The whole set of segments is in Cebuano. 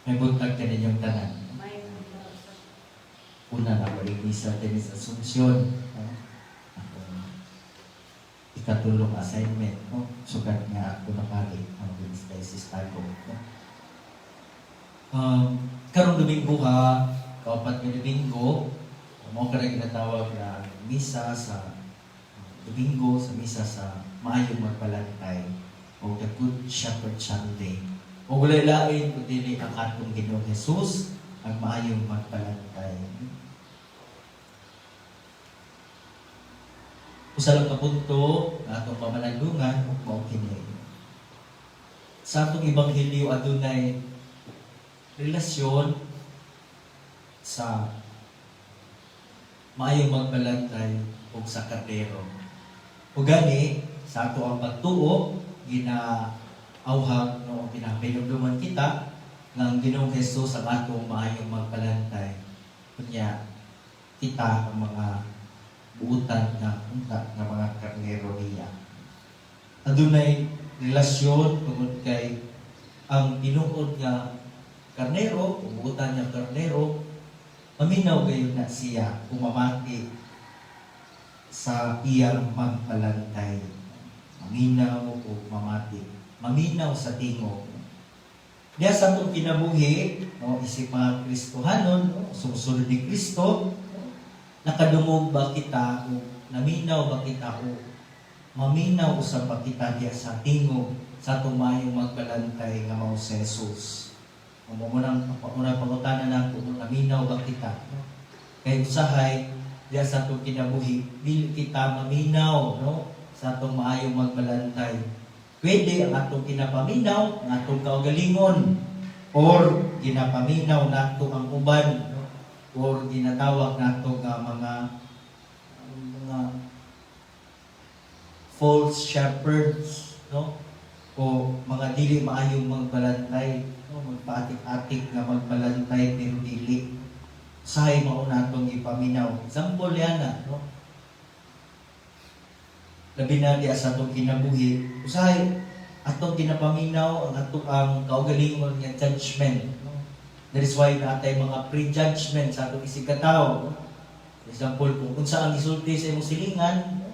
Maayong buntag kaninyong tanan. Una na ko misa din sa Asuncion. No? Akong ikatulong assignment. No? Sugad nga ako nakali ang Diocese Tagum. No? Karong Domingo ha, kaupat nga Domingo, mao ka ginatawag na misa sa Domingo, sa misa sa Maayong Magbalantay o the Good Shepherd Sunday. O walay lain kun dili ang atong Ginoong Jesus ang maayong magbalantay. Usa lang ka punto nga atong pamalandungan ug mao kini. Sa atong ebanghelyo, adunay relasyon sa maayong magbalantay ug sa karnero. Ug gani sa ato ang pagtuo, gina-awhag, no, ginahinumduman kita nga ang Ginoong Hesus ang atong maayong magbalantay. Kunya kita ang mga buutan nga unta nga mga karnero niya. Adunay relasyon tungod kay ang tinuod nga karnero o buutan nga karnero, maminaw gayon na siya, umamati sa iyang magbalantay. Maminaw o mamati. Maminaw sa tingog. Diya sa atong kinabuhi, no, isip mga Kristohanon, no, sumusunod ni Kristo, no, nakadungog ba kita o naminaw ba kita o maminaw usab ba kita diya sa tingog sa atong maayong magbalantay nga mao si Jesus? Mao munang unang pangutana nato kung naminaw ba kita. No? Kay usahay diya sa atong kinabuhi, dili kita maminaw, no, sa atong maayong magbalantay. Pwede ang atong ginapaminaw, ang atong kaugalingon, or ginapaminaw nato ang uban, no? Or ginatawag nato nga mga false shepherds, no? O mga dili maayong magbalantay, no? Magpaatik-atik nga magbalantay pero dili. Usahay mao natong ipaminaw. Example yan na, no? Labi na diya sa atong kinabuhi, usahay atong ginapaminaw ang atong ang kaugalingon nga judgment, no? That is why natay mga prejudgment sa atong isig katawo, no? For example, kung unsa ang gisulti sa imong silingan, no?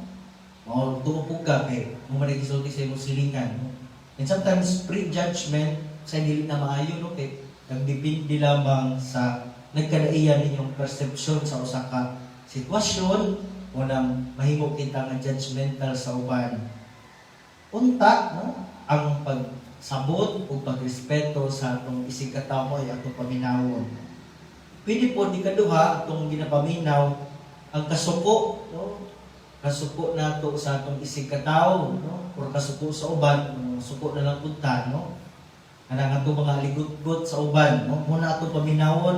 Mao tuo pud ka kay mo man gisulti sa imong silingan, no? And sometimes prejudgment sa dili na maayo, no, kay nagdepende lamang sa nagkalaiyan ninyong perception sa usa ka sitwasyon o nang mahimo kita nga judgmental sa uban. Unta, no, ang pagsabot o pagrespeto sa atong isig katawo ay atong paminawon. Pwede po di kaduha, atong ginapaminaw ang kasuko, no? Kasuko nato sa atong isig katawo, no? Or kasuko sa uban, suko na lang punta, no? Kanang atong mga ligot-got sa uban, no? Muna atong paminawon.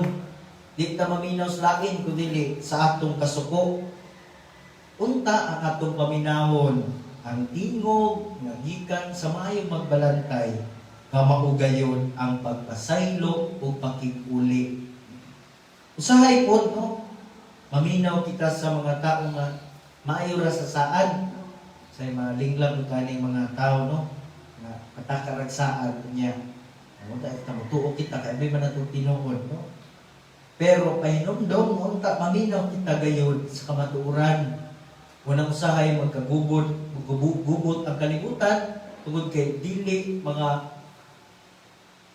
Di ta maminaw sa lain kundi sa atong kasuko. Unta ang atong paminawon ang tingog nga gikan sa maayong magbalantay nga mao gayon ang pagpasaylo ug pakiguli. Usahay pod, no, maminaw kita sa mga tao nga maayo ra sa saad. Sa mga linglang ug kaning mga tao, no, nga patakarag saad niya. Unta kita mutuo kita kay may man atong tinuod, no? Pero pahinumdom, unta maminaw kita gayod sa kamatuoran. Unang usahay magkagubot, magugubot ang kalibutan tungod kay dili mga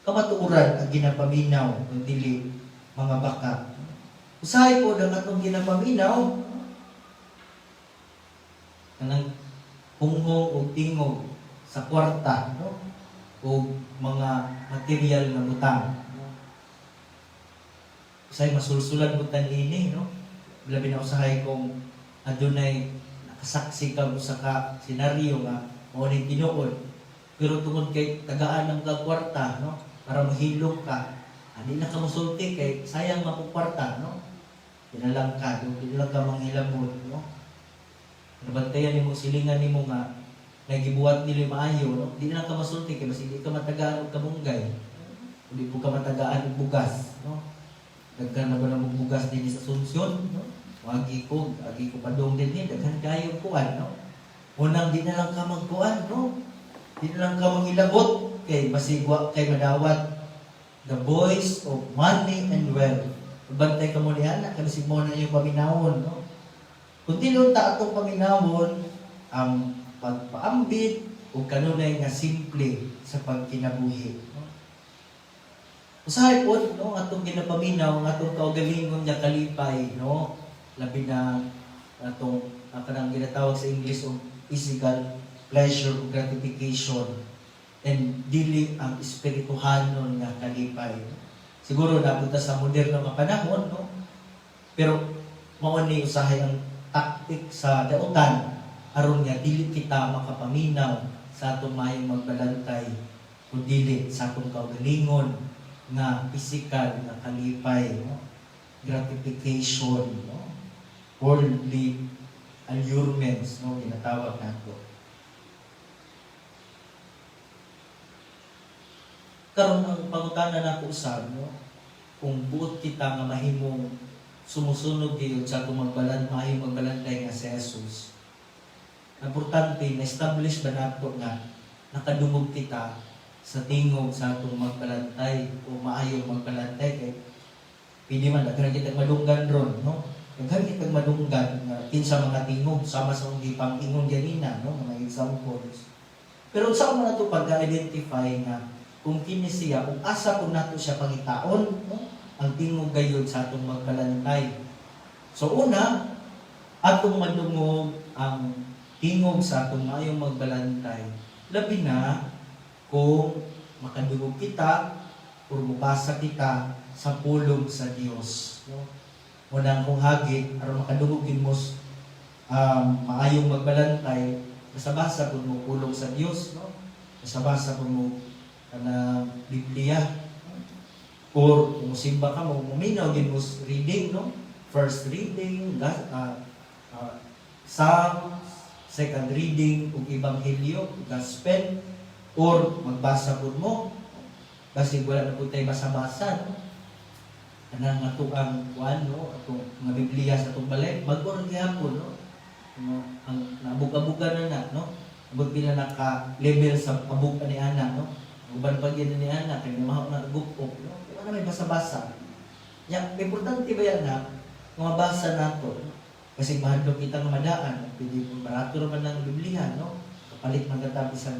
kamatuoran ang ginapaminaw kung dili mga baka. Usahay po ang atong ginapaminaw kanang hunghong o tingog sa kwarta, no, o mga material nga butang. Usahay masulsulan butan ini, no? Labi na usahay kung adunay nakasaksi ka usa ka senaryo nga mao ning tinuod. Pero tungod kay tagaan ng kag kwarta, no? Para mahilom ka, ani na ka mosulti kay sayang makukwarta, no? Dinalang ka, di lang ka manghilabot, no? Nabantayan nimo silingan nimo nga nagibuhat nila maayo, no? Di na lang ka masulti kay basig di ka matagaan og kamunggay. Di po ka matagaan og bugas, no? Daghan na ba na mong bugas dinhi sa Asuncion, no? Agi ko, agi ko padung dinhi, daghan kayo kuan, no? Unang di na lang ka magkuan, no? Di na lang ka mangilabot kay basig wa kay madawat. The voice of money and wealth. Bantay ka mo niya, na kasi mo na yung paminawon, no? Kung dili unta atong paminawon ang pagpaambit o kanunay nga simple sa pagkinabuhi, no? Usahay po, no, atong ginapaminaw, ang atong kaugalingon nga kalipay, no? Labi na atong ang kanang ginatawag sa English og physical pleasure o gratification and dili ang espirituhanon nga kalipay. Siguro napunta sa moderno nga panahon, no? Pero mao ni usahay ang tactic sa dautan aron nga dili kita makapaminaw sa atong maayong magbalantay kun dili sa atong kaugalingon nga physical nga kalipay, no? Gratification, no? Worldly allurements, no, ginatawag nato. Karon, ang pangutana nako usab, no, kung buot kita nga mahimong sumusunod gayud sa atong maayong magbalantay nga si Jesus, importante na establish ba nato nga nakadungog kita sa tingog sa atong magbalantay o maayong magbalantay? Kay pwede man daghan kitang madunggan ron, no? Daghan kitang madunggan nga kinsa mga tingog, sama sa akong gipang-ingon ganina, no, mga examples. Pero unsa man nato pagka-identify nga kung kini siya, kung asa kung nato siya pangitaon, no, ang tingog gayud sa atong magbalantay? So una, atong madungog ang tingog sa atong maayong magbalantay labi na kung makadungog kita or mubasa kita sa pulong sa Dios, no? Unang kong hagi aron makadungog gid mo maayong magbalantay, basa-basa pud mo pulong sa Dios, no? Basa-basa pud mo kanang Biblia or kung simba ka mo, muminaw gid mo reading, no? First reading, Psalms, second reading ug Ebanghelyo, Gospel, or magbasa pud mo. Basig wala na pud tay basa-basa, no? Kanang ato ang kuan, no, atong mga Biblia sa atong balay, bag-o ra gihapon, no? Nga ang naabog-abugan na na, no? Abot pila na ka level sa abog ani ana, no? Uban pa gyud ni ana kay mahaw na gupok, no? Wala may basa-basa. Ya, importante ba yan na nga mabasa nato? Kasi mahadlok kita nga madaan, pwede barato ra man ang Biblia, no? Kapalit man kata bisan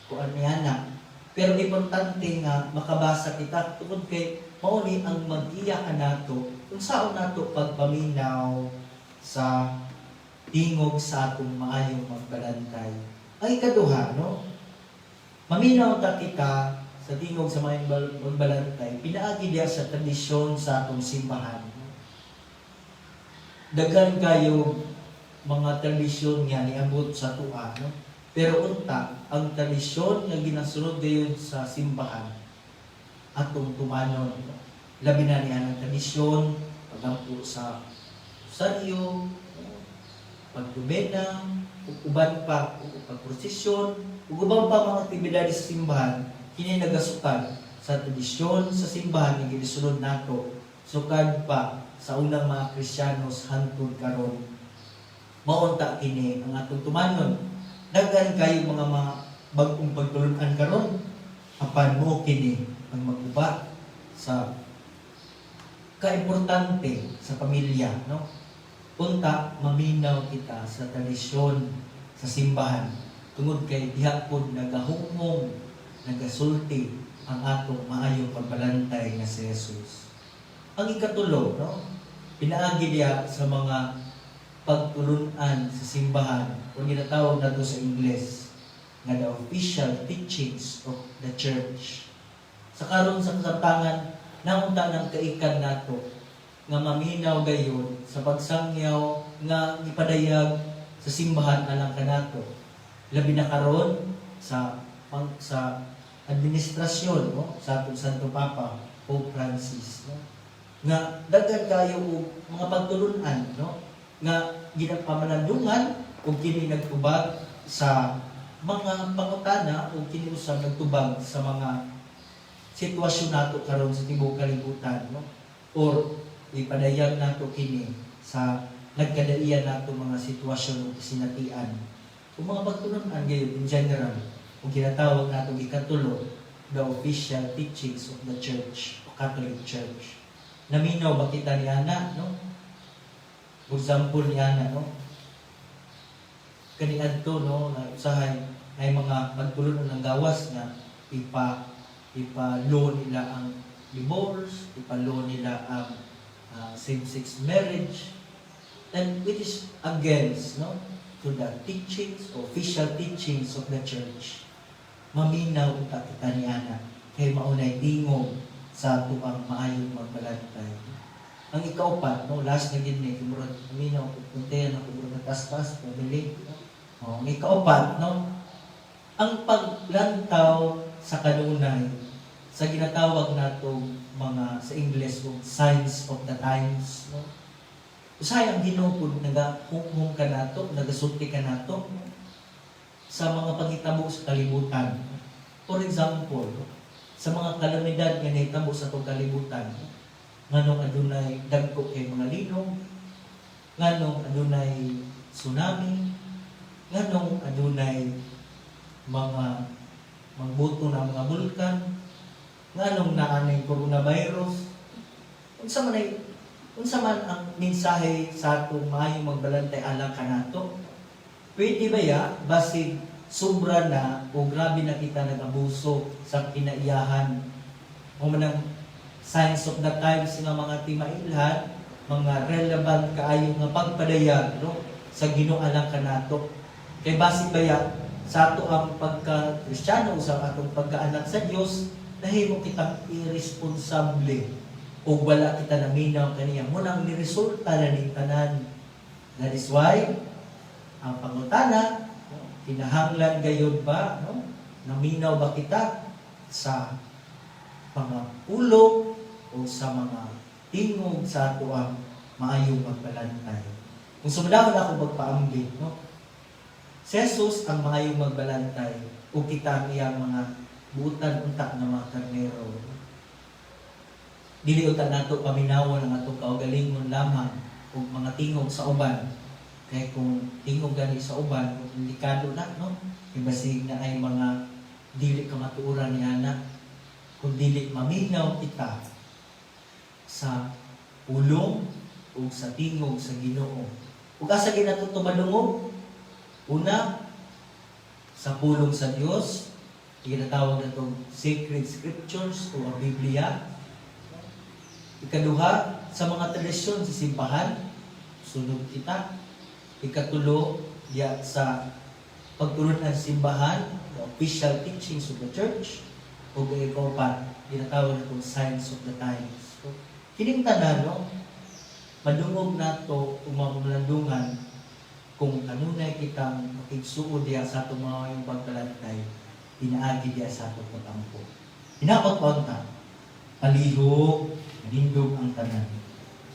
kuan ni ana. Pero importante nga makabasa kita tungod kay mao ni ang magiya kanato kung saon nato pagpaminaw sa tingog sa atong maayong magbalantay. Ang ikaduha, no? Maminaw ta kita sa tingog sa maayong magbalantay, pinaagi diya sa tradisyon sa atong simbahan. Daghan kayo mga tradisyon nga niabot sa tua, no? Pero unta, ang tradisyon nga ginasunod gayon sa simbahan, atong tumanon, no? Labi na niya ang tradisyon, pagampo sa rosaryo, no? Pagdubena, ug uban pa, ug pagprosesyon, ug uban pa mga aktibidades sa simbahan, kini nagasukad sa tradisyon sa simbahan nga ginisunod nato sukad pa sa unang mga Kristiyanos hantod karon. Maunta kini ang atong tumanon. Daghan kayo mga bag-ong pagtulunan karon, apan mo kini ang maguba sa kaimportante sa pamilya, no? Unta maminaw kita sa tradisyon sa simbahan tungod kay diha pod nagahumong, nagasulti ang atong maayong pagbalantay nga si Jesus. Ang ikatulo, no? Pinaagi diha sa mga pagtulunan sa simbahan o ginatawag nato sa Ingles nga the official teachings of the church. Sa karon sa kasamtangan, naunta ng kaikan nato nga maminaw gayon sa pagsangyaw nga gipadayag sa simbahan alang kanato. Labi na karon sa administrasyon, no, sa atong Santo Papa Pope Francis, no, nga daghan kayo og mga pagtulunan, no, nga ginapamalandungan ug kini nagtubag sa mga pangutana ug kini usab nagtubag sa mga sitwasyon nato karon sa tibuok kalibutan, no, or ipadayag nato kini sa nagkadaiyan nato mga sitwasyon ug kasinatian ug mga pagtulunan gayon in general ug ginatawag nato ikatulo the official teachings of the Church, o Catholic Church. Naminaw ba kita ni ana, no? For example ni ana, no? Kaniadto, no, na usahay ay mga magtulon ng gawas nga ipa law nila ang divorce, ipa law nila ang same-sex marriage, and it is against, no, to the teachings, official teachings of the Church. Maminaw unta kita ni ana kay maunay tingog sa atuang maayong magbalantay. Ang ikaupat, no, last na gid ni, murag maminaw ko puntayan ako, murag tas-tas, pabili. Oh, ang ikaupat, no, ang paglantaw sa kanunay sa ginatawag natong mga sa English og signs of the times, no? Usahay ang Ginoo pud nagahumhum kanato, nagasulti kanato, no, sa mga panghitabo sa kalibutan. For example, no, sa mga kalamidad nga nahitabo sa atong kalibutan, no, nganong adunay dagko kay mga linog, nganong adunay tsunami, nganong adunay mga mangbuto na mga bulkan, nganong naa nay coronavirus, unsa man ang mensahe sa atong maayong magbalantay alang kanato? Pwede ba ya basig sobra na o grabe na kita nag-abuso sa kinaiyahan o manang signs of the times nga mga timailhan, mga relevant kaayo nga pagpadayag, no, sa Ginoo alang kanato? Kay basig baya sa ato ang pagka Kristiyano, sa atong pagkaanak sa Dios, nahimo kitang irresponsable o wala kita naminaw kaniya mo nang niresulta na ning tanan. That is why ang pangutana, no, kinahanglan gayud ba, no, naminaw ba kita sa mga pulong o sa mga tingog sa ato ang maayong magbalantay? Kung sumudahon ako magpaambit, no, si Jesus ang maayong magbalantay ug kita ang iyang mga butan unta nga mga karnero. Dili unta nato paminawon ang atong kaugalingon lamang ug mga tingog sa uban. Kay kung tingog gani sa uban, kung indikado na, no? Ibasig na ay mga dili kamatuoran ni ana. Kung dili maminaw kita sa pulong ug sa tingog sa Ginoo. Ug asa ginato madungog? Una, sa pulong sa Dios, ginatawag natong sacred scriptures o ang Biblia. Ikaduha, sa mga tradisyon sa simbahan, sunod kita. Ikatulo, diya sa pagtulon ng simbahan, the official teachings of the Church, o ikaupat, ginatawag natong signs of the times. So, kining tanan, no, madungog nato ug mapalandungan kung kanunay kitang makigsuod diya sa atong maayong pagbalantay pinaagi diya sa atong pag-ampo. Hinakot pa unta, palihog, manindog ang tanan.